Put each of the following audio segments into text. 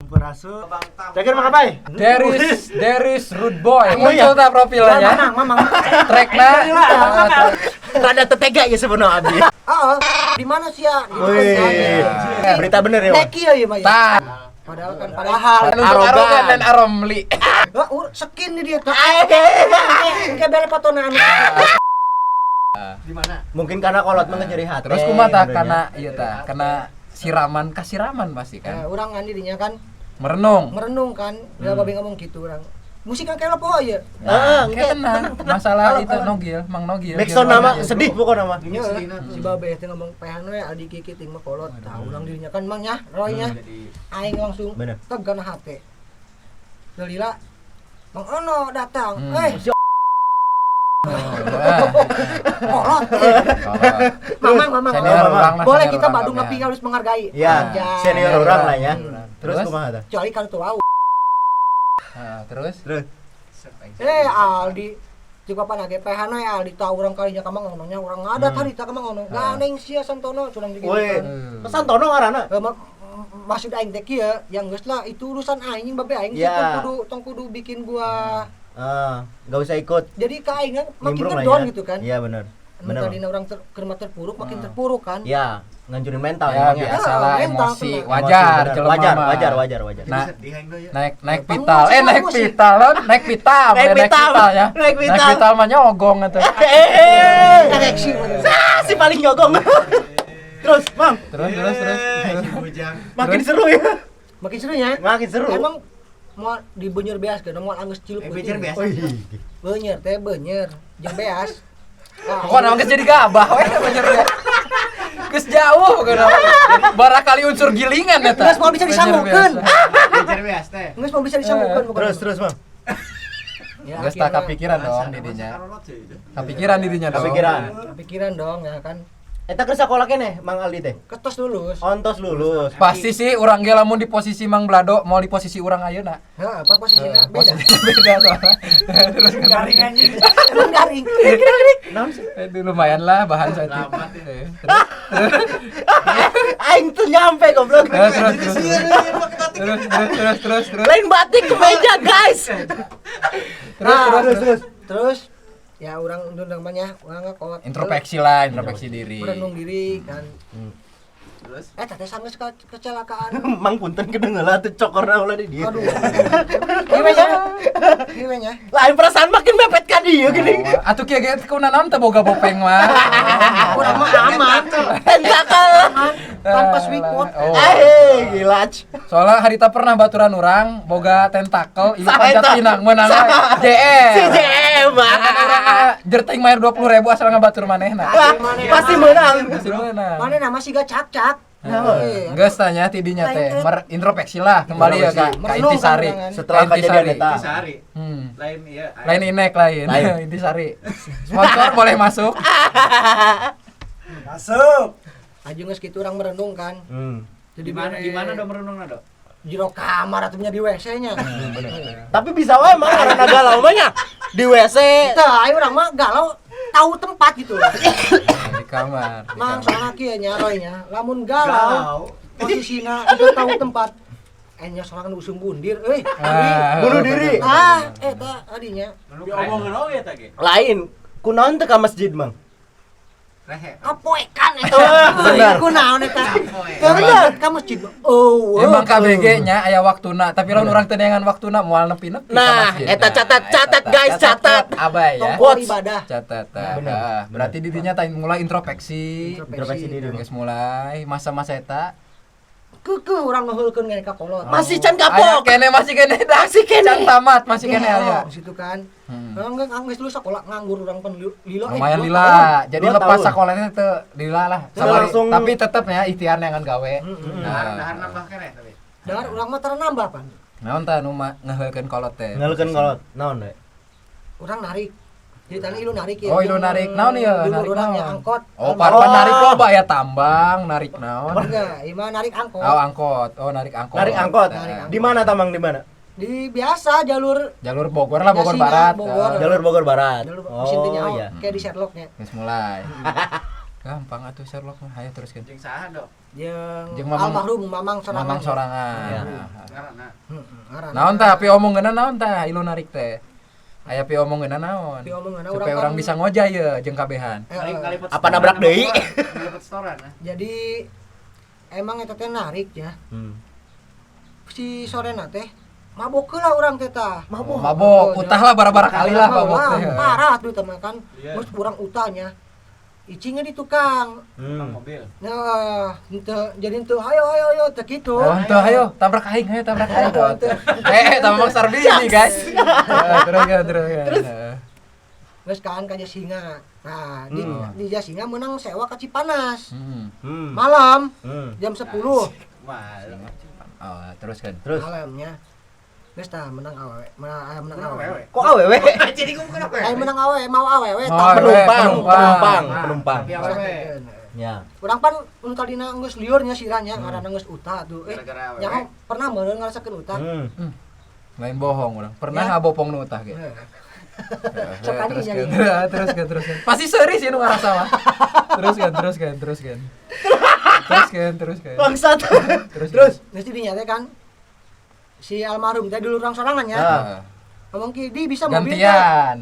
Sampurasun. Cakir Mang Apai. Deris Deris Rude Boy. Oh, iya. Muncul tak profilnya? Mamang, mamang. Trackna. Rada tetega ya sebenarnya abdi. Ah, di mana sih ya? Gitu Wih. kan. Berita bener ya, Bang? Neki ya, iya, Pak, ya. Tah. Padahal kan padahal. Untuk Arogan. arogan dan aromli. Wah, skin nih dia tuh. Kayak bere patona anu. Di mana? Mungkin karena kolot mah nyeri hati. Terus kumaha tah karena iya tah, karena siraman kasiraman pasti Eh, kan. urang kan dirinya kan Merenung. merenung kan. Dia babe ngomong gitu urang. Musik kan kayak apa ya? Heeh, Kayak tenang. Masalah itu Nogil, Mang Nogil. Backsound nama sedih pokoknya nama. Iya, si babe teh ngomong pehan we Aldi Kiki ting mah kolot. Tah urang dirinya kan mang nya, Roy nya. Aing langsung Bener. teg kana hate. Lila Mang Ono datang. Eh, Ah. kolot. Kolot. Mamang, mamang. Senior mamang. orang lah, Boleh senior kita orang Badung lah, tapi ya. harus menghargai. Ya, Anjay. senior orang lah ya. Hmm. Terus Terus? kumaha tah? Kecuali kalau tuh wau. Ah, terus Terus. Eh, Aldi Cik apa nage pehan we Aldi tahu urang kalinya ka Mang Ono nya urang ngadat hari ta ka Mang Ono. Ganeng sia Santono curang di Woi, Hmm. Santono ngaranna. Eh, maksud aing teh kieu, yang geus lah itu urusan aing babe aing sih Ya. tong kudu bikin gua Ah, enggak usah ikut. jadi ka aing kan makin Nimbrung lah ngedown ya. gitu kan. Iya benar. Anu Benar. tadina urang keur mah terpuruk makin terpuruk kan. Ya, ngancurin mental ya emangnya. biasalah Ah, mental emosi kena. wajar Emosi, benar. jelema Wajar, mah. wajar, wajar, wajar. Nah, Sedih aing ya. naik naik Bang, pital musik, eh naik musik. pital non naik pitam Naik eh, naik pitam. pital ya Naik pital. naik pital mah nyogong atuh. Eh, Ereksi bener. ah, si paling nyogong. Terus, Mang, Terus terus terus. Eh, si bujang. makin seru ya. Makin serunya. Makin seru. Emang mau di benyer beas kan mau anggeus cilup Eh, benyer beas. Wih. Benyer teh benyer jeung beas. Ah, Pokoknya geus jadi gabah we bener ya. Geus jauh pokoknya. Barakali unsur gilingan eta. Geus mau bisa disambungkeun. Benyer beas teh. Geus mau bisa disambungkeun pokoknya. Terus, terus, Mang. Ya, Geus tak akhirnya kepikiran dong didinya. Karolot sih itu. Kepikiran didinya dong. Kepikiran. Kepikiran dong ya kan. Eta keur sakola keneh Mang Aldi teh. Ketos lulus. Ontos lulus. Pasti sih urang ge lamun di posisi Mang Blado mau di posisi urang ayeuna. Heeh, apa posisinya Eh, beda. Posisinya beda soalnya. Terus Garing anjing. Emang garing. Naon sih? itu lumayan lah bahan saya. Lama teh. Aing tuh nyampe goblok. Terus terus terus. Terus terus terus terus terus. Lain batik ke meja, guys. Terus terus terus terus. Terus ya orang namanya orang ngekot. Introspeksi lah, introspeksi diri. Merenung diri kan. Terus Eh, teteh sanggeus kecelakaan. Mang punten kedengeula tuh cokorna ulah di dieu. Aduh. Kieu nya. Kieu nya. Lain perasaan makin mepet ka dieu gini. Oh, atuh kieu ge kunaon teu boga bopeng mah. Urang mah aman. Tentakel. Aman tanpa swipot. Oh. Eh, gila. Soalnya harita pernah baturan urang boga tentakel ieu Saha panjat eta? pinang meunang we. JM. Si JM. Kan urang mah jerting mayar 20.000 asal ngabatur manehna. Wah, pasti menang. Pasti meunang. Mana nama sih gak cak-cak. Eh, Geus tanya tidinya teh, introspeksi lah kembali ya ka Merenung intisari. kan, kan. Setelah Ka kejadian intisari. eta. sehari. Lain iya. Lain inek lain. Lain. Intisari. Sponsor boleh masuk. Masuk. Aja geus kitu urang merenung kan. Jadi Di mana di mana dong merenungna, Dok? Jero kamar atuh nya di WC nya. Tapi bisa wae mah karena galau mah nya. Di WC. Tah, ayo urang mah galau tahu tempat gitu. Di kamar. Di Mang kamar. soalna kieu nya Roy nya. Lamun galau posisina udah tahu tempat. Eh nya soalna kan usum bundir euy. Ah, Bunuh diri. Ah, eta adinya. Diomongin oge eta ge. Lain, kunaon teu ka masjid, Mang? Rehe. Kapoekan eta. Benar. Kunaon eta? Bener, ka masjid. Oh. Emang KBG nya aya waktuna, tapi lamun urang teu neangan waktuna moal nepi-nepi ka Nah, masjid. eta catat, Nah, catat, eta, guys, catat. Abai ya. Tongkol ibadah. Catat. Tah. Bener. Ah, berarti didinya tah mulai introspeksi. Introspeksi diri. Geus mulai masa-masa eta. Keukeuh urang ngeheulkeun ngene ka kolot. Masih can Aya kapok. kene masih kene dah. Masih kene. Can tamat masih kene aya. Di situ kan. Hmm. Orang geus lulus sekolah nganggur urang pan lila. Lumayan 2 lila. tahun. Jadi Dua lepas tahun. sekolahnya teu lila lah. Terus Sabari- langsung- tapi tetep ya ikhtiar neangan gawe. Dahar Nah. dahar nambah keneh tapi. Dahar urang mah tara nambah pan. Naon tah nu ngeheulkeun kolot teh? Ngelukeun kolot. Naon we? Urang narik. Jadi tanah ilu narik ya. Oh, ilu narik naon ieu? Dulu Narik urangnya naon? angkot. Oh, parpan narik loba ya tambang, narik naon? Enggak, ieu mah narik angkot. Oh, angkot. Oh, narik angkot. Narik angkot. Nah, Narik angkot. Di mana tamang di mana? Di biasa jalur Jalur Bogor lah, Bogor Yasina, Barat. Bogor. Eh, Jalur Bogor Barat. jalur mesin teh Oh nyaho, iya. kayak di Sherlocknya. Geus mulai. Gampang atuh share loc mah. Hayo teruskeun. Jeung saha, Dok? Jeung Jeung Mamang- almarhum Mamang sorangan. Mamang sorangan. Ya. Ngaranna. Heeh, ngaranna. Naon tah piomongeunna naon tah ilu narik teh? Aya piomongeunna naon? Piomongeunna supaya urang orang kan- bisa ngojay ye jeung kabehan. Ngalipet Apa nabrak deui? Ngalipet setoran ah. Jadi emang eta teh narik ya. Si sorena teh mabok heula urang teh tah. Mabok. Mabok, utah lah bara-bara kali lah mabok teh. Parah tuh teman kan. Iya. Terus urang utahnya. Icingnya di tukang. Tukang mobil. Nah, henteu jadi henteu hayo hayo hayo teh kitu. Oh, henteu hayo, tabrak aing, hayo tabrak aing. Eh, tambah Mang Sarbini, guys. Terus kan, terus kan. Terus. Geus kan ka Jasinga. Nah, di Jasinga menang sewa ka Cipanas. Malam jam 10 Malam. Oh, terus kan. Terus. malamnya. Geus tah menang awewe, menang Menang awewe. awewe. Kok awewe? Jadi gua bukan awewe. Eh menang awewe, mau awewe Mau tah awewe. Penumpang, Penumpang. penumpang, penumpang. Tapi awewe. Ya. Urang pan mun tadina geus liurnya sirahnya ngaranna geus utah tuh. Eh, Gara-gara awewe. nyaho pernah meureun ngarasakeun utah. Lain bohong urang. Pernah Ya. ngabopong nu utah ge. Sok Terus kali kan, nyanyi. terus kan, terus kan. Pasti seri sih nu ngarasa mah. Terus kan, terus kan, terus kan. Terus kan, terus kan. Bangsat. Terus. Terus. Geus didinya teh kan si almarhum teh dulu urang sorangan ya. Heeh. Ngomong ki di bisa mobil teh. Gantian.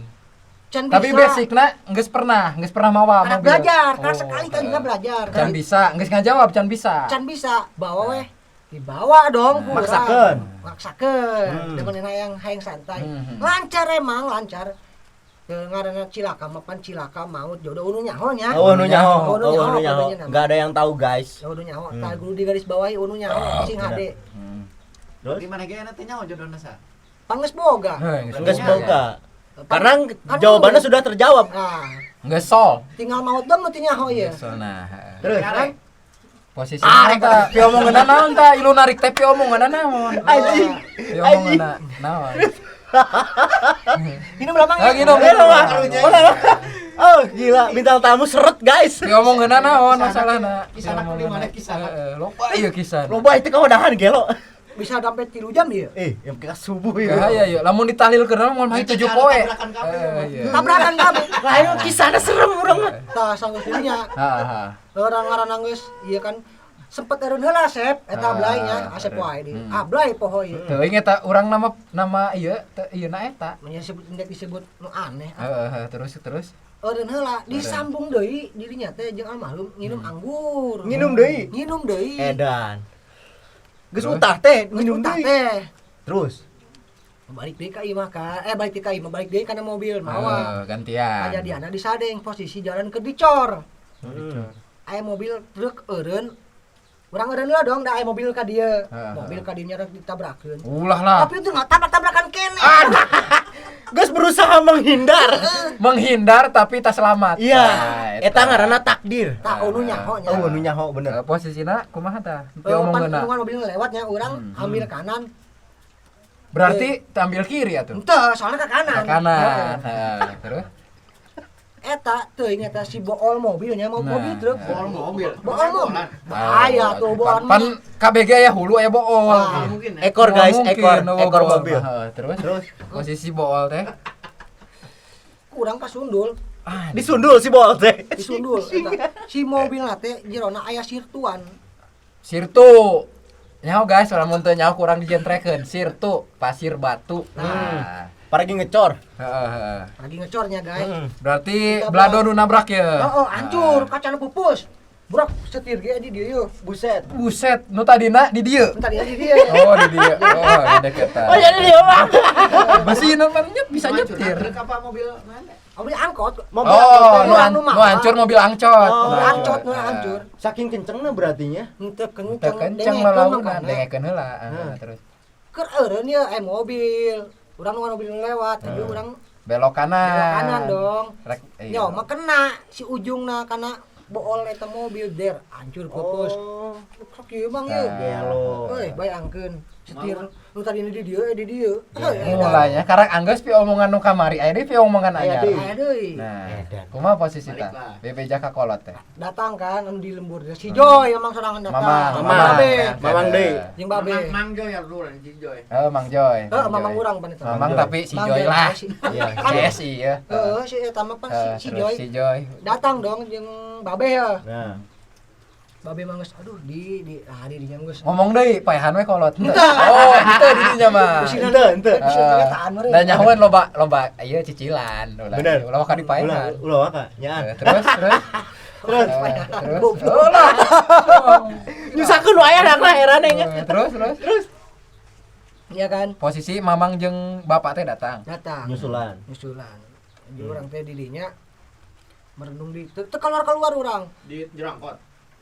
Can Tapi bisa. basicna geus pernah mawa Karena mobil. belajar, karena Oh, sekali kali heeh. belajar. Can bisa, geus ngajawab can bisa. Can bisa, bawa weh. Dibawa dong ku urang. Maksakeun. Maksakeun. Dengan enak yang hayang santai. Lancar emang, lancar. Ngaranna cilaka mah pan cilaka maut jodoh unu nyaho nya. Oh, nu nyaho. Oh, nu Oh, nyaho, nu nyaho. pokoknya nama. Enggak ada yang tahu, guys. Oh, nu nyaho. Tah kudu digaris bawahi unu nyaho sing hade. Terus? Di mana ge teh nyaho jodohna sa? Panges boga. Heh, geus Geus boga. boga. Karena jawabannya sudah terjawab. Nah, Geus sol. tinggal maut dong nu teu nyaho ieu. Geus sol nah. heeh. Terus. Arek. Posisi naon tah? Piomongeunna naon tah? Ilu narik teh piomongeunna naon? Anjing. Piomongeunna naon? Minum lah Mang. Ah, minum. Minum, Mang. Oh, gila, bintang tamu seret, guys. Piomongeunna naon masalahna? Kisanak di mana kisanak? Heeh, loba ieu kisah. Loba itu kau udahan gelo. Bisa sampai 3 jam ieu. Eh, yang kita subuh itu. Bahaya ya, lamun ditahlilkeun mah moal 7 poe. Tabrakan kabeh, Heeh, iya. Tabrakan kabeh. Lah, ini kisahnya serem urang mah. Tah sanggeus dirinya. Heeh, heeh. Orang ngaranna geus ieu kan sempet eureun heula Asep eta Ah, ablay nya Asep eureun. wae di. Ablay poho ieu. Teuing eta urang nama nama ieu teu ieu na eta. Mun disebut indek disebut nu aneh. Heeh, heeh, terus terus. Eureun heula disambung deui dirinya teh jeung almarhum nginum anggur. Nginum deui. Nginum deui. Edan. Geus Terus? utah teh, Geus nginum utah deui. teh. Terus. Balik deui ka imah ka. Eh balik deui ka imah, balik deui kana mobil mawa. Heeh, gantian. Kajadianna di Sadeng posisi jalan ke dicor. Aya mobil truk eureun. Urang eureun heula dong da aya mobil ka dieu. Heeh. Mobil ka dieu nya rek ditabrakeun. Ulah lah. Tapi itu nggak tabrak-tabrakan kene. Geus berusaha menghindar. Menghindar tapi tak selamat. Iya. Nah, Eta ngaranna takdir. Tah unu nyaho nya. Oh, nu nyaho bener. Eh, posisina kumaha tah? Eh, pan Piomongeunna. tulungan mobil lewatnya urang ambil kanan. Berarti ambil kiri atuh. Henteu, soalnya ke kanan. Ke kanan. Heeh. Heeh, terus Eta teuing eta si bool mobilnya mau Nah. mobil truk. Bool mobil. Bool mobil. Bahaya tuh bool. Pan KBG aya hulu aya bool. Ah. Mungkin ya. Ekor guys, Mungkin, ekor, oh, ekor bool. mobil. Heeh, terus Terus posisi bool teh. Kurang kasundul, Ah, disundul si bol teh. disundul eta. Si mobilna teh jerona aya sirtuan. Sirtu. Nyaho guys, lamun teu nyaho kurang dijentrekeun. Sirtu, pasir batu. Nah. Paragi ngecor. Heeh, heeh. Lagi ngecornya guys. Berarti Kita blado nu nabrak ya. Oh, oh, hancur, kacana pupus. Burak setir ge di dieu yeuh. Buset. Buset, nu tadina di dieu. Bentar ya di dieu. Oh, di dieu. Oh, di deketan. Oh, jadi dia mah. Besi nu bisa nyetir. Truk apa mobil mana? Mobil angkot. Mobil Oh, nu, Mobil an anu nu hancur mobil angcot. Oh, Mobil Nah, angcot nu nah. hancur. Saking kencengna berartinya. Henteu Teu kenceng, kenceng dengekeun lalaunan, mangkana. dengekeun heula. Ah, terus Keur eureun ieu aya mobil. Urang nu mobil lewat, tapi urang belok kanan. belok kanan dong. Rek, iya. Nyo, mah kena si ujungna kana bool eta mobil der hancur pupus. Oh. Sok ieu mang ieu. Nah. Gelo. Euy, bayangkeun setir nu tadi di dieu eh di dieu. Heuh, Mulanya karena anggeus pi omongan nu kamari, aya deui pi omongan Aya anyar. deui. Aya deui. Nah, Edan. kumaha posisi Balik tah? lah. Bebeja ka kolot teh. Datang kan anu di lembur si Joy emang sorangan datang. Mamang, Mamang. Babe. Mamang deui. Jeung babe. Mang Mang Joy ya dulu si Joy. Eh, Mang Joy. Heeh, mamang urang pan eta. Mamang Joy. tapi si Mang Joy lah. Si Iya. CSI ya. Heeh, si eta mah pan Eh, si terus Joy. Si Joy. Datang dong jeung babe. Babeh ya. Nah. Babeh mah geus aduh di ah di dinya geus. Ngomong deui, paehan we kolot. Oh, henteu di dinya mah. Henteu, henteu. Usinan tahan meureun. Dan nyahoan loba loba ieu cicilan. Ulah. Bener. Ulah waka dipaehan. Ulah ulah waka nyaan. Terus terus Terus terus. Oh lah. Nyusahkeun wae anakna heran nya. Terus terus. Terus Iya kan? Posisi mamang jeung bapak teh datang. Datang. Nyusulan. Nyusulan. Jadi urang teh di dinya merenung di teu keluar-keluar urang. Di jerangkot.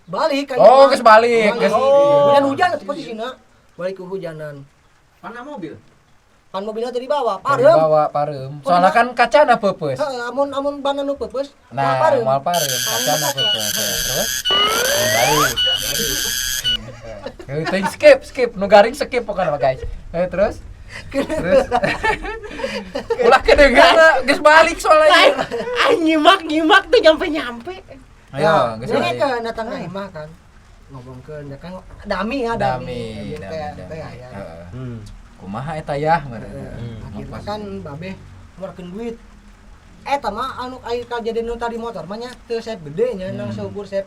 Balik kan. Oh, geus balik, geus. Oh. Hujan-hujan atuh posisina. Balik ke hujanan. Mana mobil? Pan mobilnya tadi bawa, Dari pareum. bawa pareum. Soalnya kan kacana peupeus. Heeh, amun amun ban anu peupeus, moal Nah, pareum. moal pareum, kacana peupeus. Terus balik. Teuing skip, skip, nu garing skip pokoknya mah guys. Terus terus ulah kedengeran geus balik soalnya. Aing nyimak nyimak tuh nyampe-nyampe. Ayo, geus Ini balik. ke datang ka imah kan. Ngomongkeun ya kan dami ya Dami, dami. dami, Teh dami. teh aya. Heeh. Hmm. Kumaha eta yah meureun. Akhirnya kan babeh ngeluarkeun duit. Eta mah anu aya kajadian nu tadi motor mah nya teu sep gede nya nang seukur sep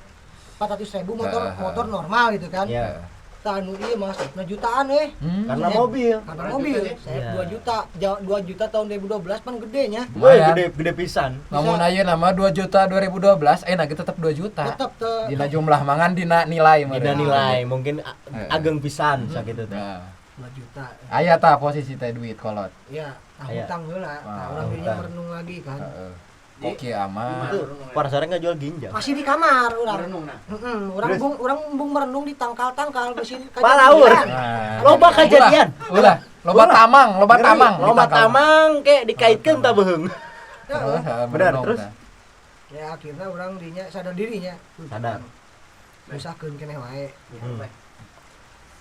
400.000 motor motor normal gitu kan. Ya. Tah anu ieu mah sepna jutaan we. Karena mobil. Karena mobil, sep Ya. 2 juta, 2 juta tahun 2012 pan gedenya. Woi, Lumayan. gede gede pisan. Lamun ayeuna mah 2 juta 2012, eh nah tetep 2 juta. Tetep teu Dina jumlah mangan dina nilai meureun. Dina nilai mungkin ageng pisan sakitu teh. Nah. 2 juta. Aya tah posisi teh duit kolot. Ya, tah Aya. hutang heula, tah Ah, urang dirinya hutang. merenung lagi kan. Heeh. Oke aman. Itu parasare ngajual ginjal. Masih di kamar urang. Merenung nah. Heeh, urang Terus? bung urang bung merenung di tangkal-tangkal beusi Palaur. Nah. Loba kejadian. Ulah, loba Ulah. tamang, loba Ngeri, tamang. di Loba tangkal. tamang kek dikaitkeun ta beuheung. Terus, heeh, Benar, merenung terus? tah. Ya akhirnya urang dinya sadar dirinya. Sadar. Usahkeun keneh wae. Hmm.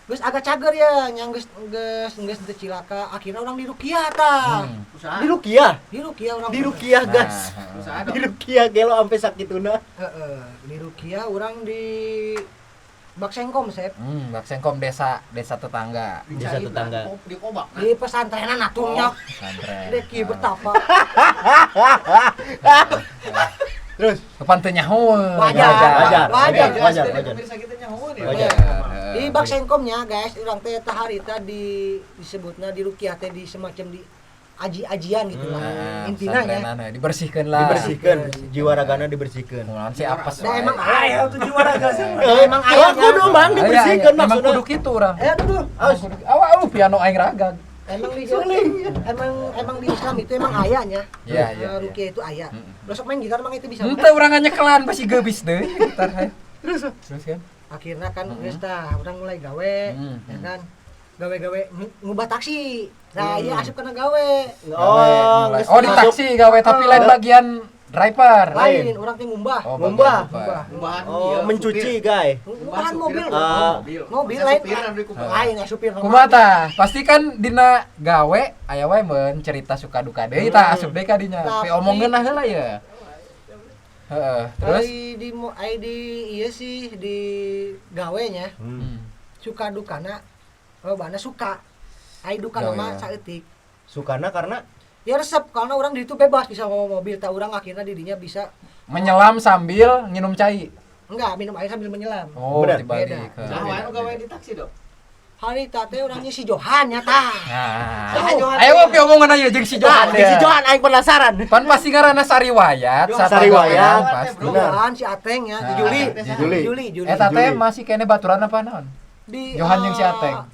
Geus agak cager ya, nya geus geus geus teu cilaka, akhirnya urang dirukiah tah. Usaha. Di rukiah, Dirukiah urang. di rukiah Nah, gas. heeh. Usaha Di dong. rukiah gelo ampe sakituna. Heeh, dirukiah urang di Baksengkom sep. Baksengkom desa, desa tetangga. Di Desa cai, tetangga. nah, di kobak nah. Di pesantrenan atuh nya. Pesantren. Deki bertapa. Terus Kapan teu nyaho? Wajar. Wajar. Wajar. Wajar, Jelas tadi wajar. pemirsa kita nyahoan ya. Wajar. Di Baksengkomnya guys, urang teh tah harita di disebutna di rukiah teh di semacam di aji-ajian gitu lah. Nah, Intina nya. pesantrenan, dibersihkeun lah. Dibersihkeun, jiwa ragana dibersihkeun. Kunaon sih apes Da wae. emang aya tuh jiwa raga sih. Emang aya nya. Kudu mang Aya, dibersihkeun aya. Emang maksudna. kudu kitu urang. Eh aduh. Emang kudu awak piano aing ragag. Emang di emang emang di Islam itu emang ayahnya. Iya, iya, Rukiah itu ayah. Mm-mm. Besok main gitar emang itu bisa. Henteu urang nyekelan pasti geubis deui gitar hayu. Terus terus kan. Akhirnya kan geus tah urang mulai gawe, ya kan. Gawe-gawe ngubah taksi. Nah, iya asup kana gawe. Oh, Mulai. geus Oh di masuk. taksi gawe tapi lain bagian driver. Lain. Lain urang teh ngumbah. Oh, Ngumbah. bagian ngumbah. Ngumbahan Oh, iya, mencuci, supir. guys. Ngumbahan Supir. mobil. Ah. Mobil. Mobil Masa lain. supir anu dikumbah. Lain ya supir. Kumaha tah? Pasti kan dina gawe aya wae mun cerita suka duka deui tah asup deui ka dinya. Tapi- Pi omongkeun lah heula ya. Heeh, terus Ai di ai di iya sih di gawenya suka dukana lobana suka. Ai dukana Gawe, mah ya. saeutik. Sukana karena Ya resep karena orang di itu bebas bisa bawa mobil tak orang akhirnya dirinya bisa Menyelam sambil nginum cai. enggak minum air sambil menyelam. Oh, Bener. dibalik. Beda. Heeh. Saha wae nu gawe di taksi dong. Hari teh orangnya si Johan ya tah. Nah. Saha Johan? Ayo pi omongan aja jeung si Johan. Nah, si Johan aing penasaran. Pan pasti ngaranna Sariwayat, Johan. Sariwayat, pasti. Bener. Johan si Ateng ya, Nah, si Juli. Juli. Juli, Juli. Eta teh Juli. masih kene baturan apa naon? Di Johan jeung si Ateng.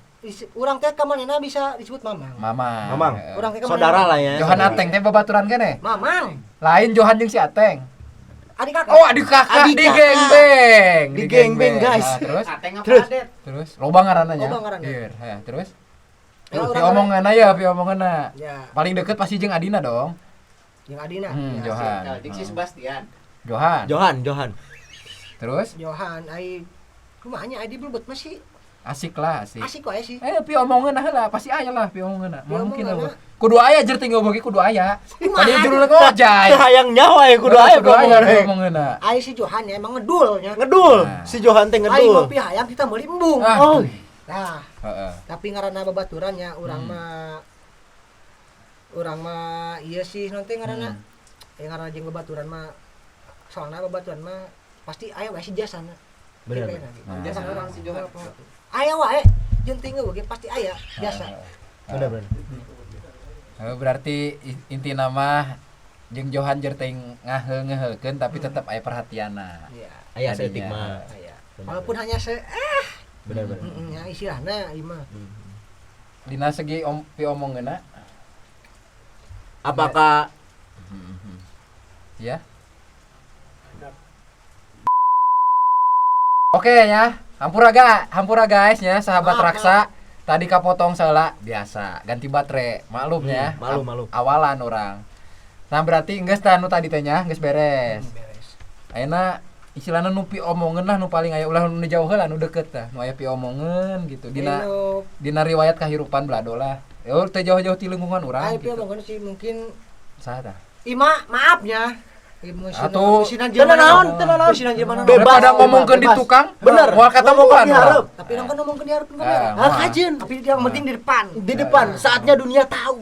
Urang teh kamanena bisa disebut Mamang. Mamang. Mamang. Heeh. Urang teh kamanena. Saudara lah ya. Johan saudara. Ateng teh babaturan kene. Mamang. Lain Johan jeung si Ateng. Adik kakak. Oh, adik kakak Adik di kakak. gengbeng. Di gengbeng, guys. Nah, terus Ateng apa Terus. Adet? terus loba ngaranna nya. Loba ngaranna. Iya, heh, terus. Ya, Pi urang- omongan aya, pi omongan. Ya, Paling deket pasti jeung Adina dong. jeung Adina. Hmm, Ya. Johan. Nah, Diksi Sebastian. Johan. Johan, Johan. Terus Johan ai kumaha nya ai di belebet mah sih asik lah, asik. asik wae sih. Eh, pi omongan heula, pasti aya lah pi omongan. Pi Moal mungkin omongan, lah. Kudu aya jer tinggal bagi kudu aya. Kumaha? Tadi judulnya ngojay. Teu hayang nyawa ya kudu aya Kudu aya omongan pi we. omongan. Ai si Johan ya emang ngedul nya. Ngedul. Nah. Si Johan teh Ai ngedul. ngopi hayang kita meuli embung. Ah. Oh, Nah, Heeh. tapi ngaranna babaturannya urang mah urang mah iya sih nanti ngaranna ya ngaranna jeung babaturan mah soalna babaturan mah Pasti aya wae si jasana. Bener. Jasa orang si Johan. Aya wae jeung tinggal ge pasti aya jasa. Bener bener. Berarti inti nama jeung Johan jer teh ngaheul-ngeuheulkeun tapi tetep aya perhatianna. Iya. Aya saeutik mah. Aya. Walaupun hanya se Bener bener. Ya istilahna ieu mah. Dina segi piomongeunna Apakah ya? Oke ya, hampura hampura guys ya, sahabat Maaf, Raksa. Tadi kapotong salah biasa, ganti baterai, maklum ya. Maklum, maklum. Awalan orang. Nah, berarti geus tah nu tadi teh nya, geus beres. Beres. Ayeuna istilahna nu piomongeun lah nu paling aya ulah nu jauh heula nu deket tah, nu aya piomongeun gitu. Dina dina riwayat kahirupan Blado lah. Ya teu jauh-jauh ti lingkungan urang Aya gitu. piomongeun sih mungkin Saha tah? Ima maafnya. Atuh. Teu naon, teu naon. Bebas. Daripada ngomongkeun di tukang, Bener. moal katamuan Ngomongkeun di hareup. Tapi orang kan ngomongkeun di hareup kamera. Ah, kajeun. Tapi yang penting di depan. Di depan, saatnya dunia tahu.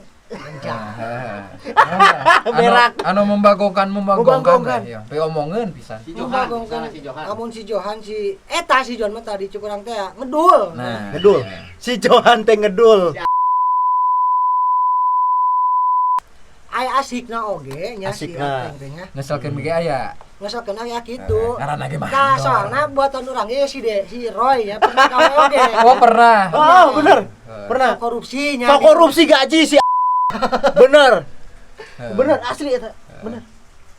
Berak. Anu membagongkan Membagongkan. Ya, piomongeun pisan. Si Johan, misalnya si Johan. Amun si Johan si eta si Johan mah tadi cuk urang teh ngedul. Nah, Ngedul. Si Johan teh ngedul. Aya asikna oge nya si Asikna. Ateng teh nya. Ngeselkeun ge aya. Ngeselkeun aya kitu. Ngaranna ge mah. Nah, soalna buatan urang ge si si Roy ya pernah gawe oge. Oh, pernah. Oh, bener. Pernah. Korupsinya. Sok korupsi gaji si Bener. Bener asli eta. Bener.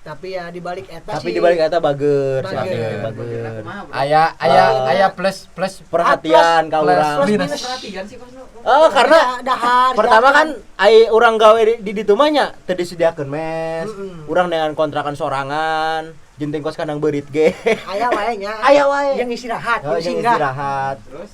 Tapi ya dibalik eta Tapi dibalik eta bager, si Bager. Ateng bager. Aya aya aya plus plus Perhatian ka Plus, urang. plus minus. Perhatian sih kos. Oh, karena dahar. pertama kan ai urang gawe di ditu mah nya teu disediakeun mes. Urang dengan kontrakan sorangan, jeung teh kos kandang beurit ge. Aya wae nya. Aya wae. Yang istirahat, Oh, yang jeung singgah. istirahat. Terus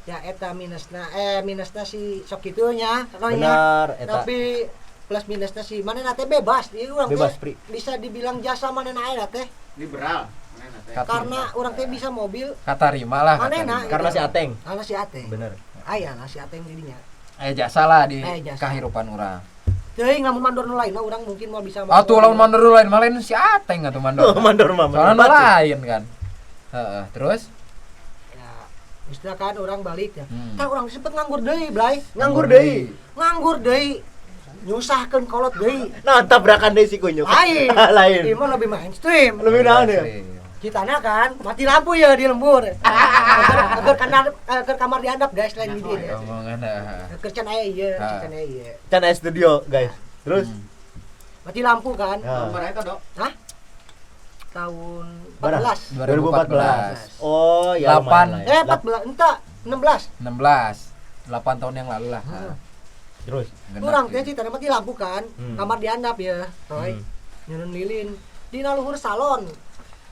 Ya eta minusna minusna si sok kitu nya, Roy nya. Bener eta. Tapi plus minusna si manehna teh bebas, ieu urang Bebas, teh Pri. bisa dibilang jasa manehna aya teh. liberal. Manehna teh. Karena urang teh bisa mobil Katarima lah. Manehna. Karena si Ateng. Karena si Ateng. Bener. Aya lah si Ateng jadinya. Aya jasa lah di Aya jasa. kahirupan urang. Teuing lamun mandor nu lain mah urang mungkin mau bisa Atuh lamun mandor nu lain mah lain si Ateng atuh mandor. Oh, mandor mah. Soalnya nu mandor. lain kan. Heeh, terus Ya, misalkan orang balik ya. Hmm. Tah urang sempet nganggur deui, Blay. Nganggur deui. Nganggur deui. Nyusahkeun kolot deui. Nah, tabrakan deui si kunyuk. Lain. Lain. Ieu mah lebih mainstream. Lebih naon ya? Citana kan mati lampu ya di lembur. Agar kamar agar kamar dihandap guys lain di dieu. Omongan heeh. Keur can aya ieu, can aya ieu. Can aya studio, guys. Terus Mati lampu kan. Ya. Nomor eta, Dok. Hah? Tahun Barang. 14. 2014. Oh, ya 8. lumayan lah ya. 14 entah 16. 16. 8 tahun yang lalu lah. Terus. Genap Urang teh gitu. citana mati lampu kan. Kamar dihandap ya, Roy. Nyunun lilin dina luhur salon.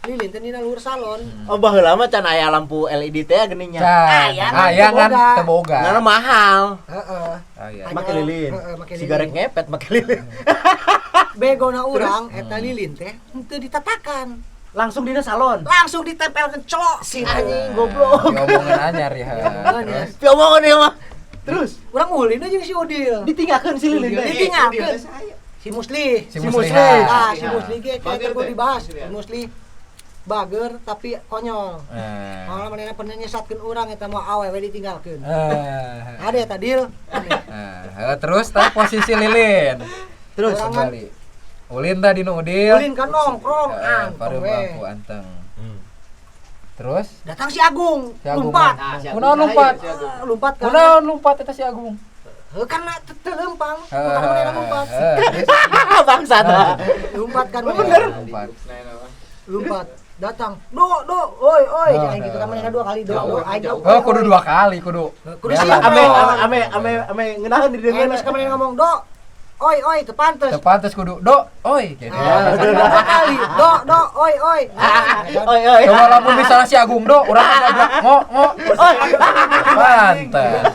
Lilin teh dina luhur salon. Oh, baheula mah can aya lampu LED teh geuning nya. Can. Aya, Aya ngan ngan teu teu boga. Karena mahal. Heeh. Aya. Aya. Make lilin. Heeh, make lilin. Sigarek ngepet make lilin. Begona urang eta lilin teh henteu ditatakan. Langsung dina salon. Langsung ditempelkeun celok Si anjing goblok. Diomongan anyar ya. Diomongan ya. Terus Piomongan ya mah. Terus Urang ulin aja jeung si Udil. ditinggalkeun si lilin teh. Ditinggalkeun. Si Musli. si Si Musli. Musliha. Ah, si Musli ge kayak Bager teu teh. dibahas. Si Musli bager tapi konyol. Eh. Malah manehna pernah nyesatkeun urang eta mah awewe ditinggalkeun. Eh. Ada eta deal. Eh, terus tah posisi lilin. Terus Orang kan- Kembali. Ulin tadi nu Udil. Ulin kan nongkrong Heeh, anteng pareum we. lampu anteng. Terus Datang si Agung, Si Agung lompat. Nah, si Agung Kunaon lompat? saya, si Agung. Ah, lompat kan. Kunaon lompat eta si Agung? Heuh, karena teu lempang, bukan manehna lompat. Heeh. Bangsat. Lompat kan. Bener. Lompat. Lompat. Datang. Do, do, oi, oi, Oh, kayak gitu kan manehna dua kali do, Jauh, do, aing jauh. Oh, kudu dua kali kudu. Kudu Bela. siap. Ame ame ame ame ngeunaheun di Eh, dieu. geus ka manehna ngomong do. Oi, oi, teu pantes. Teu pantes kudu do, oi gitu. Ah, dua kali. Do, do, oi, oi. Oi oi. Coba lamun misalnya si Agung do, urang mah ngo ngo. Pantes.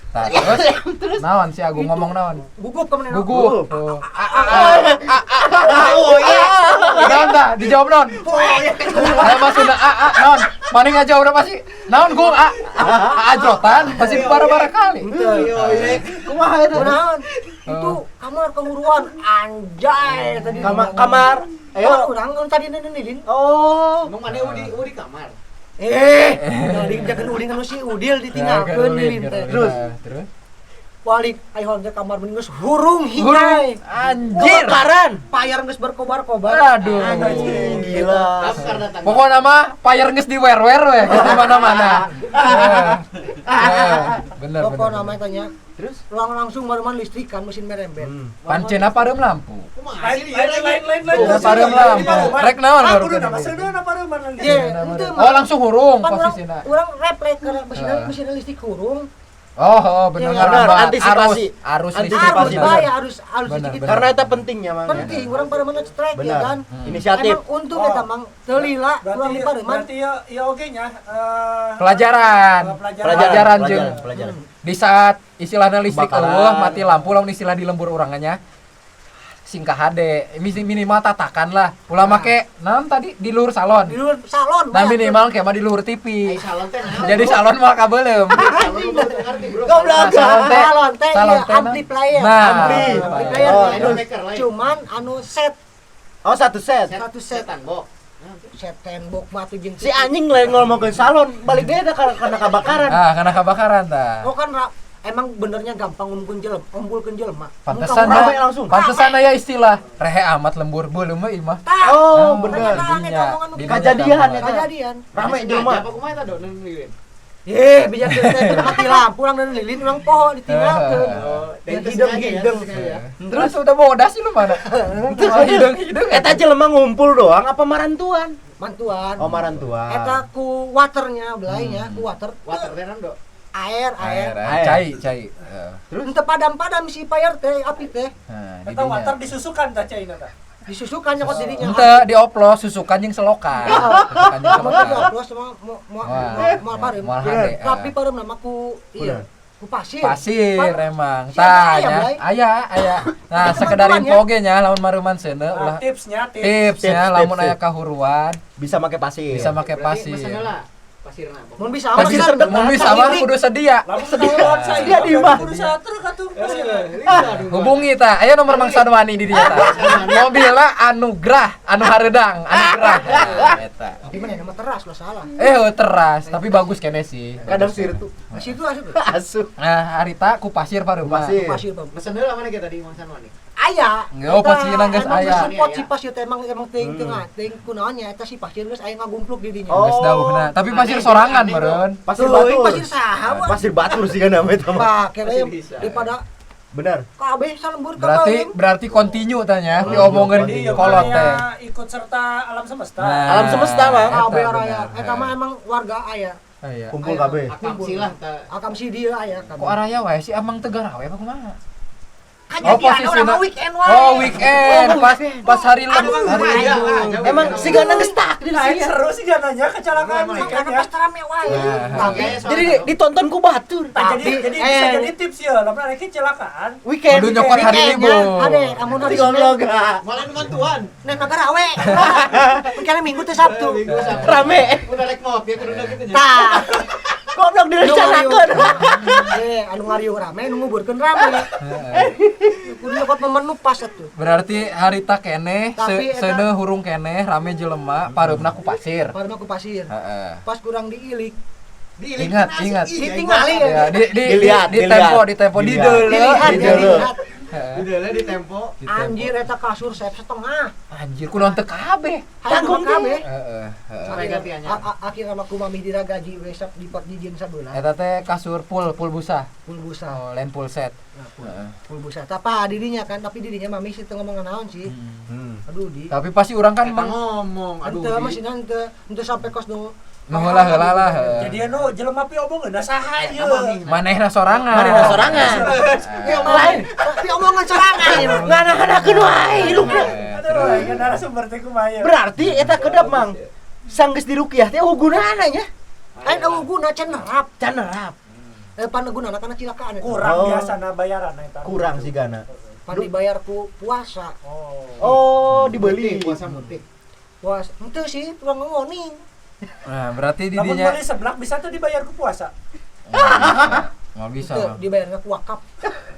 Tah, terus naon si Agung ngomong naon? Gugup ka manehna. Gugup. Oh. Oh iya. Naon tah? Dijawab naon? Saya masuk a a naon? Maneh ngajawab pasti naon gung a a ajrotan pasti bara-bara kali. Kumaha eta? Kunaon? Itu kamar kehuruan anjay tadi. Kamar. Ayo urang tadi lilin. Oh, emang mana di kamar. Dijakeun ulin kan si Udil ditinggalkeun lilin teh. Terus balik ayo teh kamar mending geus hurung hingai. Anjir. Kebakaran. Payar geus berkobar-kobar. Aduh. Gila. Pokoknya mah payar geus diwer-wer we di mana-mana. Bener. Pokoknya mah tanya. Terus langsung baruman listrik kan mesin merembet. Pancena pareum lampu. Lain. Pareum lampu. Rek naon baru. Oh, langsung hurung posisina. Urang refleks karena mesin listrik hurung. Oh, benar. Antisipasi. Arus antisipasi bahaya arus listrik. Karena itu pentingnya, Mang. Penting, urang pada mana cetrek ya kan. Inisiatif. Emang untung eta Mang teu lila urang di pareuman. Berarti ya oge nya pelajaran. Pelajaran jeung di saat istilahna listrik eueuh mati lampu lamun istilah di lembur urang nya singkah hade minimal tatakan lah ulah make naon tadi di luhur salon. Di luhur salon. Nah minimal kayak mah di luhur TV. Jadi salon mah kabeuleum. Goblok. Salon teh amplifier. Nah, amplifier. Cuman anu set. Oh, satu set. Satu set. Set tembok mah tuh jeung si anjing lain ngomongkeun salon, balik deui karena kebakaran. Ah, karena kebakaran tah. Oh kan emang benernya gampang ngumpulkeun jelema. Pantesan langsung. Pantesan aya istilah rehe amat lembur beuleum mah imah. Oh, bener. Kajadian eta. Kajadian. Rame jelema. Apa kumaha eta do lilin? Bijakeun teh mati lampu urang dan lilin urang poho ditinggalkeun. Hidung-hidung. Terus udah bodas sih lu mana? Hidung-hidung. Eta jelema ngumpul doang apa marantuan? Mantuan. Oh, marantuan. Eta ku waternya belainya, ku water. Water teh do. Air. Cai. Terus teu padam-padam si fire teh api teh. Eta water disusukan tah caina tah. Disusukan nyokot dirinya. Henteu dioplos susukan jeung selokan. Susukan jeung selokan. Dioplos mah moal pareum. Tapi pareum nama ku ieu ku pasir. Pasir emang. Tah nya aya. Nah, sekedar info ge nya lamun mareuman seuneu ulah tipsnya lamun aya kahuruan bisa make pasir. Bisa make pasir. Pasirna. Mun bisa mah mun bisa mah kudu sedia. Sedia di imah. Kudu satruk atuh pasirna. Hubungi tah, aya nomor Mang Sanwani di dieu tah. Mobilna Anugrah, anu hareudang, Anugrah. Eta. Di mana nama teras lah salah. Teras, tapi bagus kene sih. Kadang sirtu. Sirtu asup. Asup. Nah, harita ku pasir pareuman. Pasir, Bang. Mesen heula mana ge tadi Mang Sanwani? Aya. Oh, pasirna geus aya. Support si pasir teh emang teuing teuing kunaon nya eta si pasir geus aya ngagumpluk di dinya. Geus dauhna, tapi pasir sorangan meureun. Pasir batur. Pasir saha? Pasir batur sih kan namanya eta mah. Pake we daripada benar. Kabeh salembur Berarti continue tanya diomongkeun kolot teh. Ikut serta alam semesta. Alam semesta, Bang. Kabeh raya. Eta mah emang warga aya. Kumpul kabeh. Akamsi lah ta. Akamsi dieu aya kabeh. Kok araya wae sih amang Tegara we apa kumaha? Oh, posisinya weekend wae. Oh, weekend. Pas hari libur. Emang si Gana geus takdir sih. Seru sih Gananya kecelakaan weekend ya. Pas rame wae. Tapi jadi ditonton ku batur. Jadi bisa jadi tips ya, lamun aya kecelakaan weekend. Kudu nyokot hari libur. Ade, amun hari Senin. Malah mantuan. Nen negara we. Weekend Minggu teh Sabtu. Rame. Udah rek maaf ya kudu gitu nya. Tah. Goblok direncanakeun. Anu ngariung rame, nu nguburkeun rame. Kudu nyokot momen nu pas atuh. Berarti harita keneh, seuneu hurung keneh, rame jelema, pareumna ku pasir. Pareumna ku pasir. Heeh. Pas kurang diilik. Ingat, ingat. Ditingali ya. Di tempo, di tempo, di deuleu, di deuleu. Di deuleu di tempo. Anjir eta kasur sep setengah. Anjir kunaon teu kabeh. Tanggung kabeh. Heeh, heeh. Akhirna mah ku mami diragaji we sap dipot dijieun sabeula. Eta teh kasur full busa. Full busa. Oh, lain full set. Full busa. Tapi dirinya kan, tapi dirinya mami sih teu ngomong naon sih. Aduh di. Tapi pasti urang kan ngomong, aduh. Henteu masih henteu, henteu sampai kos nu Menghola heula lah. Jadi anu jelema pi omongeun da saha ieu. Manehna sorangan. Manehna sorangan. Lain, pi omongan sorangan. Ngana-nganakeun wae hirupna. Aduh, kan narasumber teh kumaha. Berarti eta kedap Mang. Sanggeus diruqyah teh eueuh gunana nya. Lain eueuh guna can nerap. Can nerap. Pan gunana kana cilakaan. Kurang biasana bayaran eta. Kurang sih gana. Pan dibayar ku puasa. Oh, dibeli. Puasa mutik. Puasa henteu sih, tukang ngoning. Nah, berarti didinya lamun beli seblak bisa tuh dibayar ku puasa. Enggak bisa. Dibayarnya ku wakaf.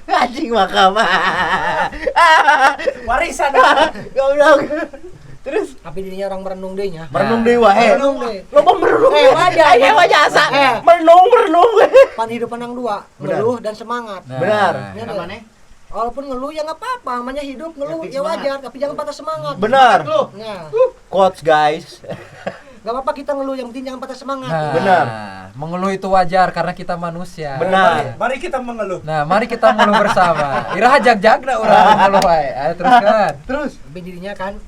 Anjing makam. Warisan. Goblok. Terus Tapi dirinya orang merenung deh nya. merenung deui wae. Merenung deui. Loba merenung. Wajar. Aya wajar asa. Eh. Merenung merenung. Pan hidup pandang dua, Benar. ngeluh dan semangat. Nah. Benar. Ya, Apa nggak? nih? Walaupun ngeluh ya nggak apa-apa, namanya hidup ngeluh Yang ya wajar, tapi jangan patah semangat. Benar. Lu. Nah, Quotes guys. nggak apa-apa kita ngeluh, yang penting jangan patah semangat. Nah, Benar. Mengeluh itu wajar karena kita manusia. Benar. Mari kita mengeluh. Nah, mari kita mengeluh bersama. Iraha jag-jagna urang mengeluh wae. Ayo teruskan. Terus Tapi dirinya kan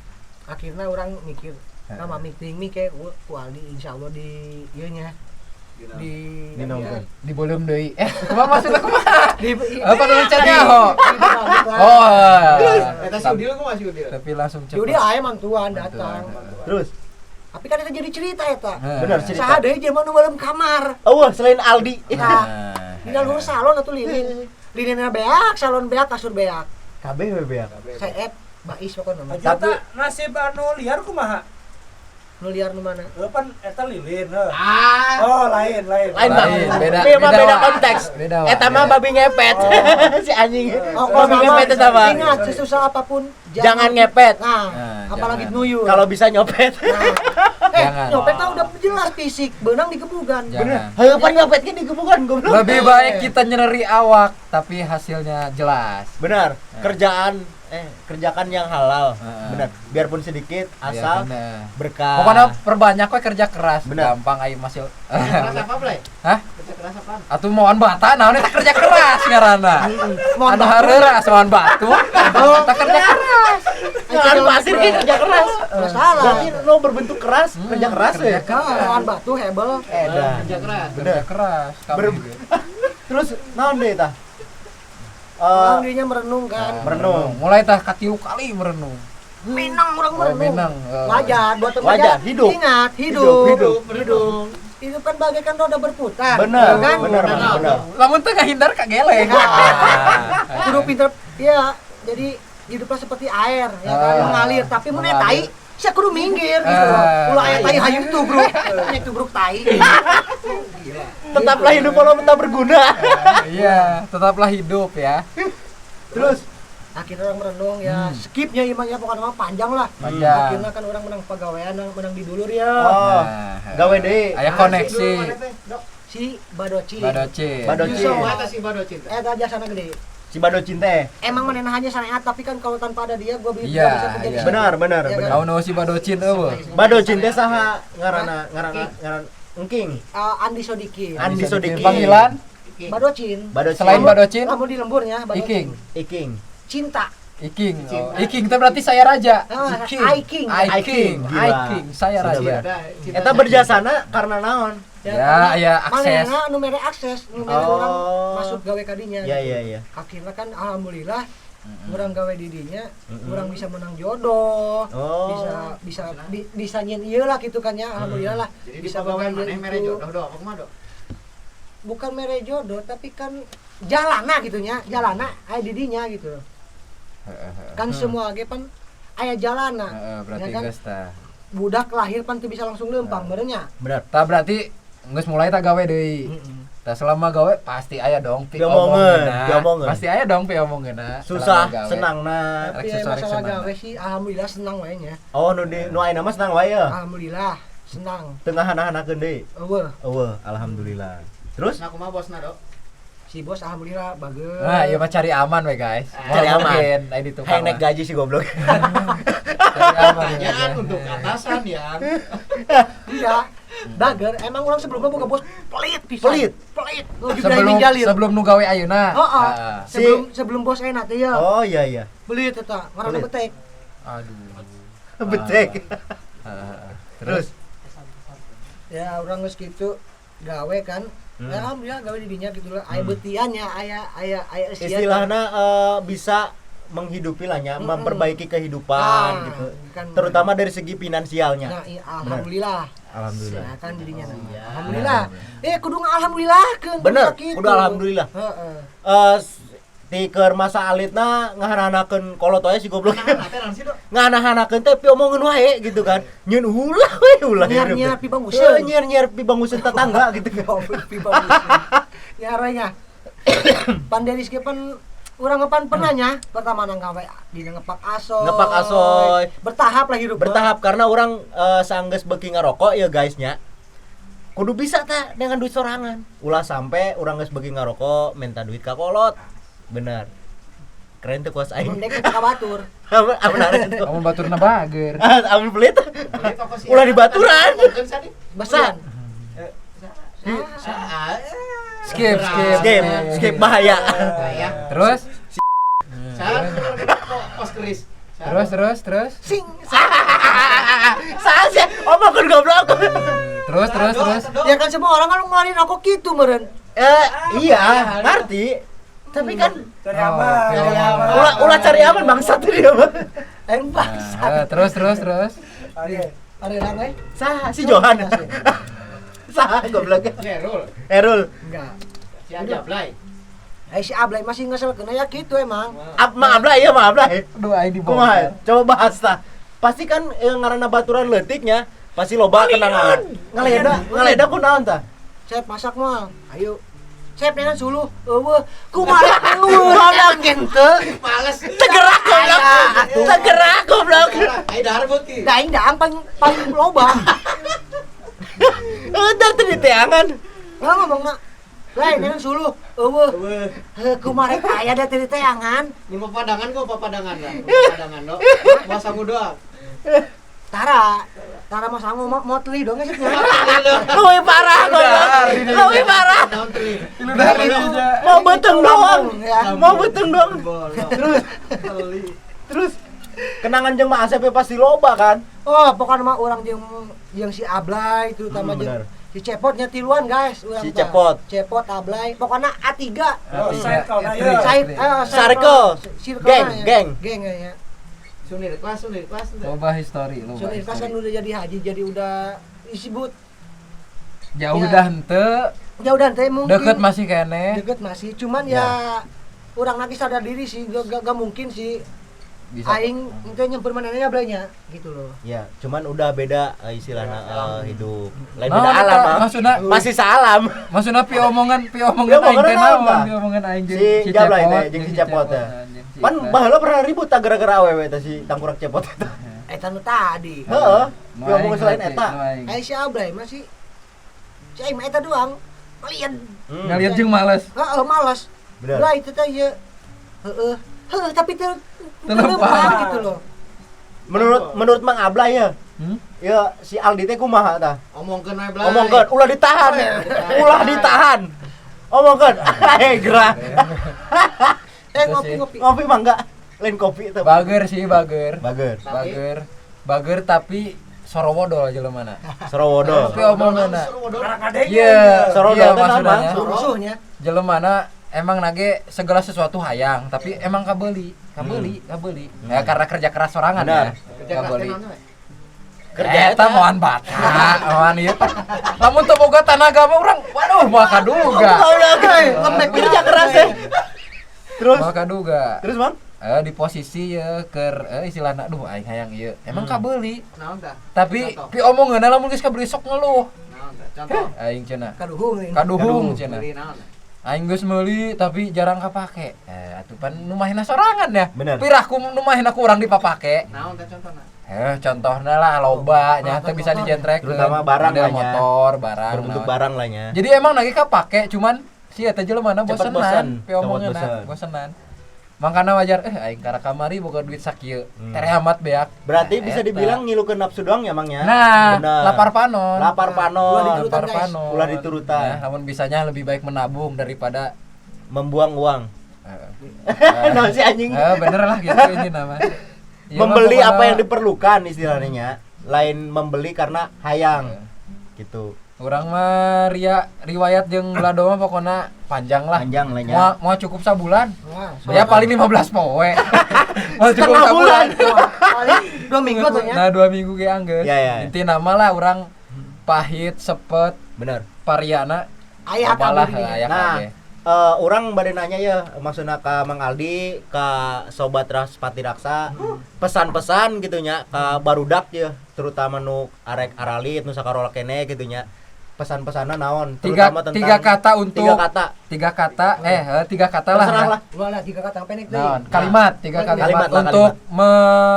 akhirnya orang mikir, nah mami ting mikir ku Aldi insya Allah di ieu nya di Dinongkeun. Di volume deui. Kumaha maksudna kumaha? di Apa nu chatnya ho? Oh. Terus eta si Udil kumaha si Udil? Tapi langsung cepat. Jadi aya mantuan datang. Terus Tapi kan itu jadi cerita eta. Benar, cerita. Saha deui jelema nu malam kamar. Oh, selain Aldi. Nah, dina luhur salon atuh lilin. Lilinna beak, salon beak, kasur beak. Kabeh we beak. Seep bais pokokna mah. Tapi nasib anu liar kumaha? Nu liar nu mana? Heuh pan eta lilin heuh. Ah. Oh, lain lain. Lain bang. Lain, beda- Beda, beda, beda Wak. konteks. Beda, Wak. Eta mah Beda. babi ngepet. Si anjing. Oh, Babi sama. ngepet eta mah. Ingat, sesusah apapun Jangan ngepet. Nah, Nah, apalagi jangan. nuyur. Kalau bisa nyopet. Nah. Jangan. Nyopet mah udah jelas fisik, benang digebugan. Jangan. Heuh pan nyopet ge digebukan goblok. Lebih baik kita nyeri awak tapi hasilnya jelas. Benar. Kerjaan kerjakan yang halal. Heeh. Benar. Biarpun sedikit asal Ya, bener. berkah. Pokoknya perbanyak we kerja keras. Bener. Gampang aing masih. Kerja keras apa, Blay? Hah? Kerja keras apa? Atuh moan bata naon eta kerja keras ngaranna. Moan Anu batu. hareuras moan batu. Eta kerja keras. Ngan pasir ge kerja keras. Nggak salah. Berarti lo berbentuk keras, kerja keras kerja ya. keras. Lawan batu hebel. Edan. Kerja keras. Kerja keras. Ber- kabeh ge. Terus naon deui tah? Orang dirinya merenung kan. Merenung. Mulai tah katilu kali merenung. Minang orang Oh, merenung. minang. Wajar buat teman Wajar, hidup. Ingat, hidup. Hidup, Hidup. Hidup kan bagaikan roda berputar. Benar, ya kan? benar, benar, benar. Lamun teu ngahindar ka geleng. Kudu pinter. Ya, jadi hiduplah seperti air ya kan Ah. mengalir, tapi mun aya tai sia kudu minggir gitu. Ah. Ulah aya tai hayu tubruk. Nya tubruk tai. Tetaplah hidup walaupun tak berguna. Iya, tetaplah hidup ya. Terus Akhirnya orang merenung ya, skipnya imahnya pokoknya mah panjang lah. Panjang. Akhirnya kan orang menang pegawaian, menang di dulur ya. oh, gawe deui. Aya koneksi. Si Badocin. Badocin. Badocin. Yusuf eta si Badocin. Eta jasana gede. Si Badocin teh. Emang manehna hanya syariat, tapi kan kalau tanpa ada dia gua Iya, bisa menjadi iya. Benar, benar, Iya benar. Naon nu si Badocin eueuh. Badocin teh saha ngaranna ngaranna ngaran Engking. Andi Sodikin. Andi Sodikin. Panggilan Badocin. Badocin. selain Badocin, Kamu di lemburnya Badocin. Iking. Iking. Cinta. Iking. Oh, Iking itu berarti saya raja. Ah, Iking. I King. I King. Gila. I King, saya Sudah raja. benar. Eta berjasana karena naon? Ya, ya, akses. Manehna nu mere akses, nu mere Oh. orang masuk gawe kadinya. Ya ya ya. Akhirnya kan alhamdulillah orang gawe didinya, orang bisa menang jodoh. Oh. Bisa bisa bisa nyen ieu lah gitu kan ya, alhamdulillah lah. Jadi Bisa bisa pegawai gawe maneh mere itu. jodoh do, apa kumaha do? Bukan mere jodoh, tapi kan jalana gitu nya, jalana aya didinya gitu. Kan semua ge pan aya jalana. Heeh, berarti Ya kan? geus tah. Budak lahir pan teu bisa langsung leumpang barenya. Benar. Tah berarti geus mulai tah gawe deui. Tah selama gawe pasti aya dong pi Diomongeun, omongeunna. diomongeun. Pasti aya dong pi omongeunna. Susah, selama gawe. senang na. Tapi Rek ya susah, rek masalah senang. gawe sih alhamdulillah senang wae nya. Oh, nu di nu ayeuna mah senang wae ya. Alhamdulillah senang. Tengah hana-hanakeun deui. Eueuh, Eueuh, alhamdulillah. Terus Nah, kumaha bosna do? si bos alhamdulillah bagus. Nah, iya mah cari aman we guys. Cari aman. Mungkin aya di tukang. hayang naik mah. gaji si goblok. Cari aman. ya, Pertanyaan guys. untuk atasan ya. Iya. Bager, emang orang sebelumnya boga bos pelit pisan. Pelit? Pelit. Nu Ibrahim Sebelum Jalil. sebelum nu gawe ayeuna. Heeh. Ah. Si- Sebelum sebelum bos enak teh ya. Oh iya iya. Belit eta, ngaranna Belit. betek. Aduh. Betek. Ah. Terus Ya orang geus kitu gawe kan. Ya, alhamdulillah gawe di dinya gitu lah. Aya beutian nya, aya aya aya eusian. istilahnya bisa menghidupi lah nya, memperbaiki kehidupan Ah, gitu. kan. Terutama dari segi finansialnya. Nah, iya, alhamdulillah. Alhamdulillah. Nah, kan dirinya nah. Alhamdulillah. Kudu alhamdulillah keun. Bener, kudu alhamdulillah. Heeh. Ti keur masa alitna ngahananakeun kolot wae si goblok. Nah, teh naon sih do? Ngahanakeun teh piomongeun wae gitu kan. Nyeun ulah we ulah hirup Nyiar-nyiar teh. pibanguseun. Heuh, nyiar-nyiar pibanguseun tetangga gitu kan. Pibanguseun. Nyaranya. Panderis ge pan Urang ngepan pernah nya, pertama nang gawe di ngepak asoy. Ngepak asoy. Bertahap lah hidup. Bertahap karena orang sanggeus beuki ngarokok ya guys nya. Kudu bisa ta dengan duit sorangan. Ulah sampai urang geus beuki ngarokok minta duit ka kolot. Bener. Keren tuh kuas aing. Mending ka batur. Amun itu. Amun baturna bager. Amun pelit. Ulah dibaturan. Basuhan. Skip, skip. Skip, skip bahaya. Terus? Pos keris. Terus, terus, terus. Sing. Salah sih, omongkeun goblok. Terus, terus, terus. Ya kan semua orang kan ngeluarin rokok gitu meren. Iya, ngerti. Tapi kan Cari aman. Oh, Cari aman. ulah ulah cari aman bangsat dia mah. Bangsat. Nah, terus, terus, terus. Oke. Ada yang eh? Sah si Johan. Sah goblok. Erul. Erul. Enggak. Si Ablay. Si Ablay masih ngesel kena ya gitu emang. Mang Ablay ya, Mang Ablay. Aduh aing di Kumaha? Coba bahas tah. Pasti kan ngaranna baturan leutiknya, pasti loba kenangan. Ngaleda, ngaleda ku naon tah? Sep masak moal. Ayo. Sep dengan suluh. Eueuh, kumaha eueuh goblok gente. Males. Tegerak goblok. Tegerak goblok. Ayo dahar beuki. Da aing daang paling paling loba. Udah teu diteangan. Lah ngomongna. Lain dengan suluh. Eueuh. Heuh, kumaha aya da teu diteangan. Mun papadangan kok papadangan lah. Papadangan do. Masa doang. Tara, Tara mau sangu mau teli dong sih. Leuwih parah goblok. Leuwih parah. Naon teli. Mau beteng doang. Ya. Mau beteng doang. Terus terus kenangan jeung Mang Asep pasti loba kan? Oh, pokoknya mah orang jeung yang si Ablay terutama jeung Bener. si Cepotnya tiluan guys, urang Si tah. Cepot. Cepot Ablay, pokoknya A3. Oh, circle na ya. Side, Circle. Circle Geng, ya. geng. Geng ya. Sunir kelas, sunir kelas. Loba history, loba. Sunir kelas kan udah jadi haji, jadi udah disebut. Jauh Ya. dah henteu, Ya udah teh mungkin. deket masih keneh. Deket masih, cuman ya, urang lagi sadar diri sih, gak mungkin sih. Bisa. Aing itu nyemper mananya Ablaynya gitu loh. Ya, cuman udah beda istilahnya hidup. Lain Nah, beda alam, eta ah. maksudna Masih sealam. maksudna pi omongan Pi aing teh omongan naon, naon, tah? pi omongan aing jeung Si Jablay teh, Cepot, jeung si Cepot teh. nah, jeung si Pan Iqbal. baheula pernah ribut tah gara-gara awewe teh si tangkurak Cepot eta. Eta nu tadi. Heeh. Nu Pi omongan aing selain berarti, eta. nu aing. Aing si Ablay masih si aing mah eta doang. Kalian Ngaliat jeung males. heeh males. Bener. Lah itu teh ieu. Heeh. Heeh, tapi teu Teu lempar. gitu loh. Menurut menurut Mang Ablay ya. Hmm? Ya si Aldi teh kumaha tah? Omongkeun we Blay. Omongkeun ulah ditahan. Ulah ditahan. Omongkeun. Eh gerah. Eh Itu ngopi sih. ngopi. Ngopi mah enggak. Lain kopi teh. Bager sih, bager. Bager. Bager. Bager tapi sorowodol jelema mana. Sorowodo. Tapi omonganna. Karena kadenge. Iya, Sorowodol iya teh naon, maksudnya. Bang? Musuhnya. Jelemana emang nage segala sesuatu hayang, tapi emang kabeli, kabeli, kabeli. Ya karena kerja keras sorangan Benar. ya. Kerja keras teh Kabeli. naon we? Kerja eta moan bata, moan ieu teh. Lamun teu boga tanaga mah urang, waduh moal kaduga. Goblok. Lembek kerja keras ya. Terus Moal kaduga. terus Bang? Di posisi ya keur istilahna duh aing hayang ieu. Emang kabeli, Naon tah? tapi Contoh. pi omongeunna lamun geus kabeli sok ngeluh. Naon tah? Contoh. Aing cenah. Kaduhung ini. Kaduhung cenah. Beli naon tah? Aing geus meuli tapi jarang kapake. Atuh pan nu mahina sorangan ya. Bener. Pirahku nu mahina ku urang dipapake. Naon tah contohna? Contohna lah loba nya teu bisa motor. dijentrekeun. Terutama barang Model lah nya. motor, barang. Berbentuk naon. barang lah nya. Jadi emang nage kapake cuman si eta jelema mana Cepet bosenan, bosen, pi omongeunna cepet bosen. bosenan. Mangkana wajar aing kara kamari boga duit sakieu. Hmm. Tereh amat beak. Berarti Nah, bisa eta. dibilang ngilukeun nafsu doang ya Mang ya. Nah, Bener. lapar panon. Lapar Nah, panon. ulah diturutan, Lapar guys. panon. Ulah diturutan. Nah, lamun bisanya lebih baik menabung daripada Membuang uang. Eh, Nah, si anjing. Bener lah gitu ini nama. Iya, Membeli mah apa pokokna yang diperlukan istilahnya. Lain membeli karena hayang. Gitu. Urang mah ria riwayat jeung Blado mah pokokna panjang lah. Panjang lah nya. Moal moal cukup sabulan. Wah, Ya paling 15 poe. Moal cukup Setengah bulan. sabulan. paling 2 minggu tuh ya. Nah, 2 minggu ge anggeus. Ya, ya, ya. Intina mah lah urang pahit, sepet, Bener. pariana Aya loba lah, kabeh. aya Nah, kabeh. Orang bade nanya ya, maksudnya ke Mang Aldi, ke Sobat Raspati Raksa, pesan-pesan gitu nya ke barudak ya, terutama nu arek aralit, nu sakarola kene gitu nya. Pesan-pesanna naon, Tiga, terutama tentang tiga kata untuk tiga kata. Tiga kata tiga kata lah. Terserah lah. Ulah lah tiga kata pendek deui. Nah, kalimat, tiga kalimat, Kalimat lah, untuk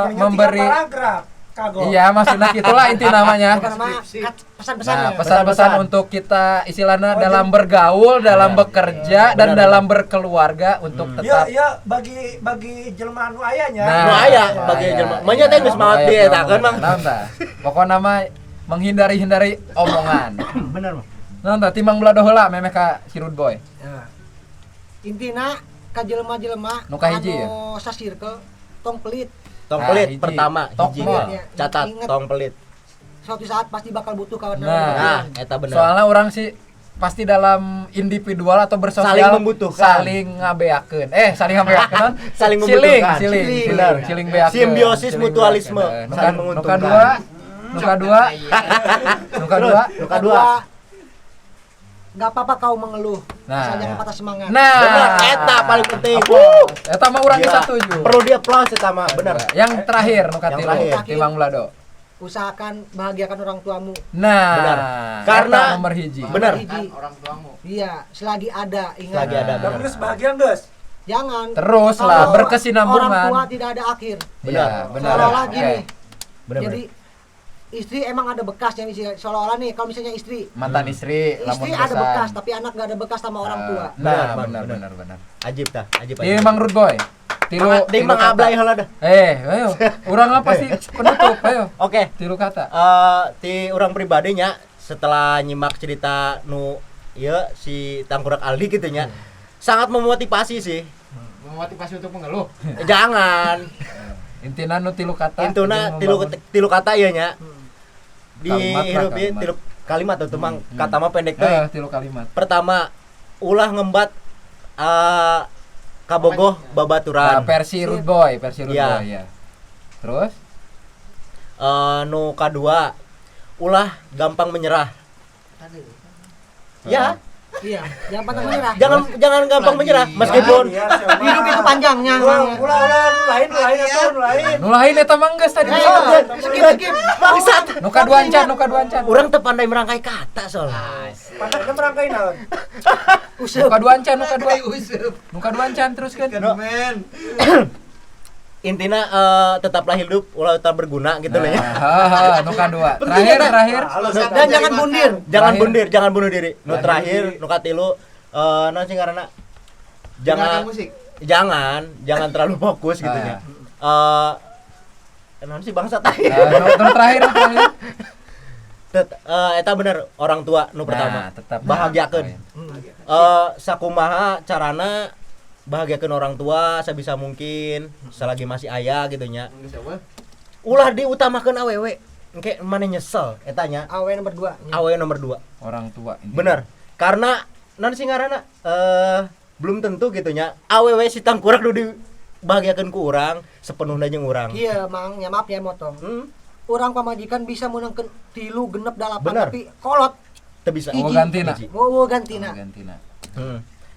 Yang memberi tiga paragraf. Kagok. Iya, maksudnya gitulah inti namanya. Bukan nama pesan-pesan. Nah, ya. pesan-pesan Pesan-pesan. untuk kita istilahnya dalam bergaul, dalam bekerja dan Benar, dalam berkeluarga untuk tetap Ya, ya bagi bagi jelema anu aya nya. Nah, Nu aya nu bagi aya. jelema. Manya teh geus maot Nu aya, di eta kan, Mang. Naon tah? Pokona mah menghindari-hindari omongan. Bener, Mang. Naon tah timang belado heula memeh ka si Rude Boy. Nah. Intina ka jelema-jelema Nu kahiji ya? anu sasirkel tong pelit. Tong Nah, pelit hiji. pertama, Tok hiji. mall. Catat Ingat. tong pelit. Suatu saat pasti bakal butuh kawan. Nah. Nah, eta bener. Soalnya orang sih pasti dalam individual atau bersosial Saling membutuhkan. saling ngabeakeun. Saling ngabeakeun. Saling siling, membutuhkan. siling, Siling. siling, Benar. siling beakeun. Simbiosis Siling mutualisme, beakeun. saling Nuka menguntungkan. dua, nuka dua, nuka Terus, dua. nuka dua. Gak apa-apa kau mengeluh, Nah. asal jangan patah semangat. Nah, Bener, eta paling penting. Applause. Eta mah urang Gila. setuju. Perlu di applause eta mah, bener. Yang terakhir nuka Yang tilu, terakhir. timang belado. Usahakan bahagiakan orang tuamu. Nah, Benar. eta Karena- nomor hiji. Bener. Hiji. Orang tuamu. Iya, selagi ada ingat. Selagi ada, Nah. bener. Geus bahagia geus. Jangan. Terus lah, Kalau berkesinambungan. Orang tua tidak ada akhir. Iya, Benar. benar. Seolah-olah Oke. gini. Bener, Jadi istri emang ada bekasnya misalnya seolah-olah nih kalau misalnya istri Mantan istri, lamun istri ada besan. bekas tapi anak gak ada bekas sama orang tua. Nah, Benar, Bang, benar, benar. benar, benar. Ajib tah, ajib. Iya, Mang Rude Boy. Tilu, Tilu Mang kata. Ablay heula dah. Ayo. Urang lah pasti penutup, ayo. Oke. Tilu kata. Ti urang pribadinya setelah nyimak cerita nu ieu si Tangkurak Aldi gitu nya. Sangat memotivasi sih. Memotivasi untuk mengeluh. Jangan. Intina nu tilu kata. Intuna jeung tilu membangun. tilu kata ieu nya. Di Kalimat lah, hirup ieu kalimat. tilu kalimat tuh Mang, kata mah pendek teh. Tilu kalimat. Pertama, ulah ngembat kabogoh babaturan. Nah, versi Rude Boy, versi Rude Iya. Boy ya. Terus? Nu kadua, ulah gampang menyerah. Ya, Iya, jangan pantang menyerah. jangan jangan gampang menyerah meskipun Iya, siapa? Hidup itu panjangnya. Ulah ulah ulah nu lain nu lain atuh nu lain. Nu lain eta mah geus tadi. Skip, skip. Bangsat. Nu kadua encan, nu kadua encan. Urang teu pandai merangkai kata soalnya. Pandai merangkai naon? Nu Useup. kadua encan, nu kadua. Nu kadua encan teruskeun. Men. Intina tetaplah hidup ulah tetap berguna gitu lah ya. Nah, ha, nu kadua. Penting Terakhir, eta. terakhir. Dan jangan bundir. Jangan Terakhir. bundir, jangan bunuh diri. Nu terakhir, nu katilu naon sih ngaranna? Jangan musik. jangan jangan terlalu fokus gitu nya. Naon sih bangsat. Nah, nu terakhir, nu terakhir. Eta bener orang tua nu pertama. Nah, tetap Bahagiakeun. Sakumaha carana bahagiakeun orang tua sebisa mungkin selagi masih aya gitu nya. Ulah diutamakeun awewe. Engke mana nyesel eta nya. Awe nomor 2. Awewe nomor 2. Orang tua. intinya. Bener. Karena non sih ngaranna belum tentu gitu nya. Awewe si tangkurak nu dibahagiakeun ku urang sepenuhnya jeung urang. Iya, Mang, ya maaf ya motong. Orang pamajikan bisa menangkan 3 6 8 Bener. tapi kolot. Teu bisa. Oh, gantina. Hiji. Wo gantina. Oh, gantina.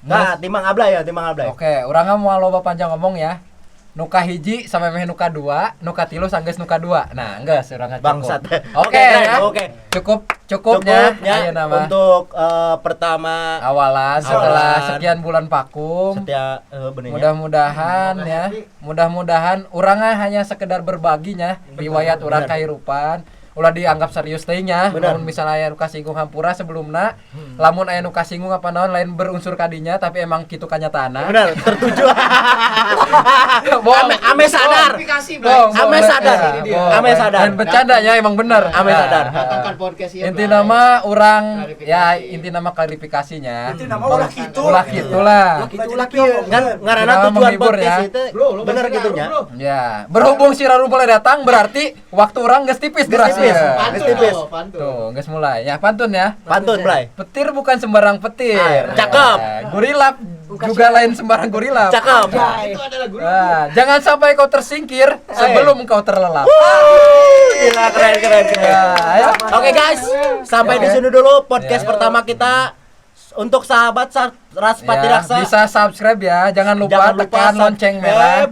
Nah, timang ablay ya, timang ablay. Oke, urang mah mau loba panjang ngomong ya. Nuka hiji sampai meh nuka dua, nuka tilu sanggeus nuka dua. Nah, geus urang cukup. Bangsat. Oke, Oke, keren. ya. Oke. Cukup cukupnya Cukupnya ayeuna mah. untuk pertama Awalan setelah Awalan. sekian bulan vakum. setia benernya. Mudah-mudahan ya, mudah-mudahan urang hanya sekedar berbaginya riwayat urang Bener. kahirupan. Ulah dianggap serius teh nya, Bener. lamun misalnya aya nu kasinggung hampura sebelumna, lamun aya nu kasinggung apa naon lain berunsur kadinya tapi emang kitu kanyataana. Bener, tertuju. Bohong. Ame sadar. Klarifikasi, Bohong, Blay. Ame bohong. sadar. Ya, bohong. Ame sadar. Dan bercandanya emang bener. Ame Nah, sadar. Datangkan podcast ya. Inti nama orang ya Klarifikasi. inti nama klarifikasinya. Inti nama ulah kitu. Ulah kitulah. Ulah kitu, ulah kieu. Ngan ngaranna Kenapa tujuan menghibur podcast ya? itu Bro, lo bener masih gitu ngaruh, nya. bro. Ya, berhubung si Raru boleh datang berarti waktu orang geus tipis Geus durasi. tipis. Ya. Pantun Tipis. lo, pantun. Tuh, geus mulai. Ya, pantun ya. Pantun, Blay. Petir bukan sembarang petir. Ah, cakep. Ya, Gurilap Bukan juga lain sembarang gurilap. Cakep. Anjay. Itu adalah guru. Nah, jangan sampai kau tersingkir sebelum kau terlelap. Gila keren keren keren. Ya, ayo. Oke guys, sampai di Oke. sini dulu podcast Ya. pertama kita untuk sahabat Raspati Ya, Raksa. bisa subscribe ya. Jangan lupa Jangan lupa tekan lonceng subscribe. merah.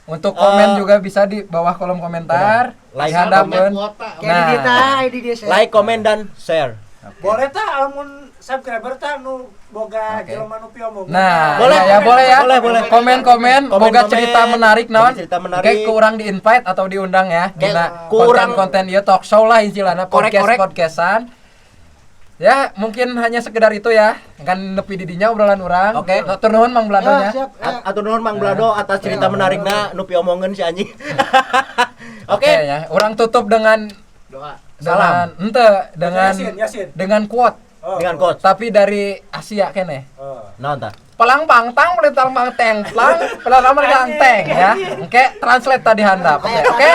Untuk komen Eh, juga bisa di bawah kolom komentar. Like, Dihadapkan. Kuota. Kayak di Nah. dita, ID dia. Like, komen dan share. Boleh tah lamun subscriber tah nu boga jelema nu piomong. Nah, Boleh. ya, ya, boleh ya. Boleh, boleh. Komen-komen, boga Komen-komen. cerita menarik naon. Boga cerita menarik. Oke, ku urang di-invite atau diundang ya. Oke, Dina ku urang- konten-konten ieu talk show lah istilahna podcast Korek-korek. podcastan. Ya, mungkin hanya sekedar itu ya. Kan nepi di dinya obrolan urang. Oke. Hatur nuhun Mang Blado Ya, nya. siap. Ya. Atur nuhun Mang Blado atas cerita menarikna nu piomongeun si anjing. Oke Oke. ya. Urang tutup dengan Doa. dengan ente dengan Yasin, Yasin. dengan quote Oh. Dengan coach. tapi dari Asia kene. Oh. Naon tah? Pelang pang tang pelitang pang teng pelang pelang pelang teng ya. Oke, translate tadi handap. Oke, oke.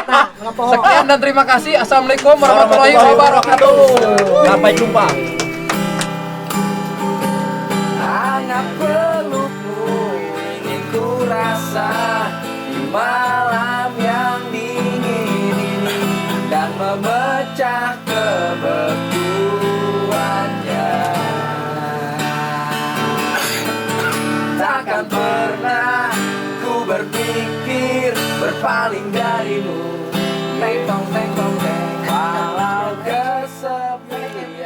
Sekian dan terima kasih. Assalamualaikum warahmatullahi wabarakatuh. Sampai jumpa. Hangat pelukmu ingin ku rasa di malam yang dingin ini dan memecah kebekuannya. Takkan pernah ku berpikir berpaling.